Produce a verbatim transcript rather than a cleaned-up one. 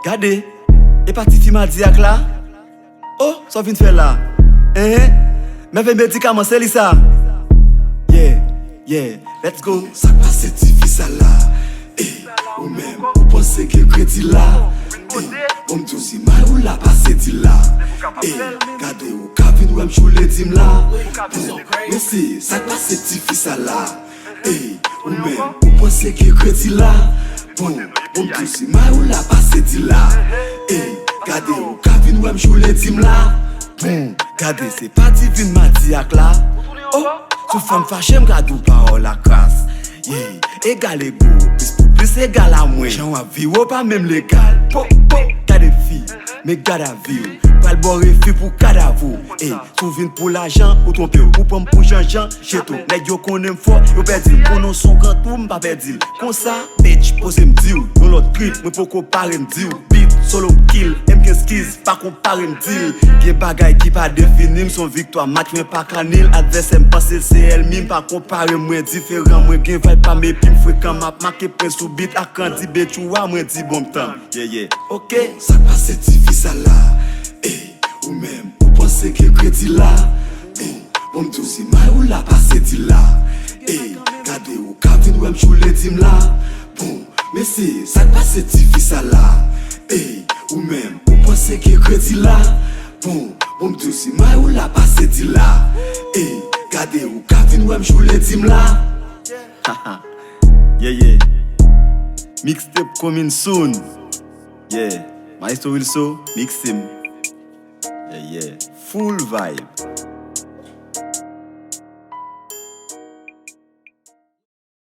Gade, e pa tifi madiyak la? Oh, sa w vin fè la? Enhen, mèvèy medikaman, se li sa. Yeah, yeah, let's go. Sa k pase tifi sa la? Ey, ou menm, ou panse gen kredi la? Ey, bon, m di w si may ou la pase di la. Ey, gade ou ka vin wè m choule di m la. Bon, mesye, sa k pase tifi sa la? Ey, ou menm, ou panse gen kredi la? Bon, bon, m di w si may ou la pase di la. Ey, gade ou ka vin wè m choule di m la. Bon, gade se pa divin madiyak la. Oh, sou fanm fache m ka di w pawòl a kras. Yeah, egal ego, plis pou plis egal a mwen. Jan w ap vire w pa menm legal. Po, po, gade fi, men gad a vi w. Pral bò refi pou kadav ou. Ey, si w vin pou lajan, ou twonpe w. Ou pran m pou janjan, jeto. Nèg yo konnen m fò, yo pèdi m. Konnen w se yon gran tou, m pa pèdi l. Konsa, bitch, poze m di w. Yon lòt trip, mwen poko pare m di w. Beat, solo m kill, e m gen skiz, pa konpare m di l. Gen bagay ki pa defini m, se yon viktwa match, mwen pa ka nil. Advèsè m panse l se ènmi, m pa konpare m, mwen diferan. Mwen gen vibe pa m epi m frekan, m ap make pwen sou beat. Ak Randy Betchou a, mwen di bon m tann. Yeah, yeah, ok. Sa k pase tifi sa la? Ey, ou menm, ou panse gen kredi la? Ey, bon, m di w si may ou la pase di la. Ey, gade ou ka vin wè m choule di m la. Bon, mesye, sa k pase tifi sa la? Ey, ou menm, ou panse gen kredi la? Bon, bon, m di w si may ou la pase di la. Ey, gade ou ka vin wè m choule di m la. Yeah, yeah. Mixtape coming soon. Yeah. Maestro Wilso, mix him. Yeah, yeah. Full vibe.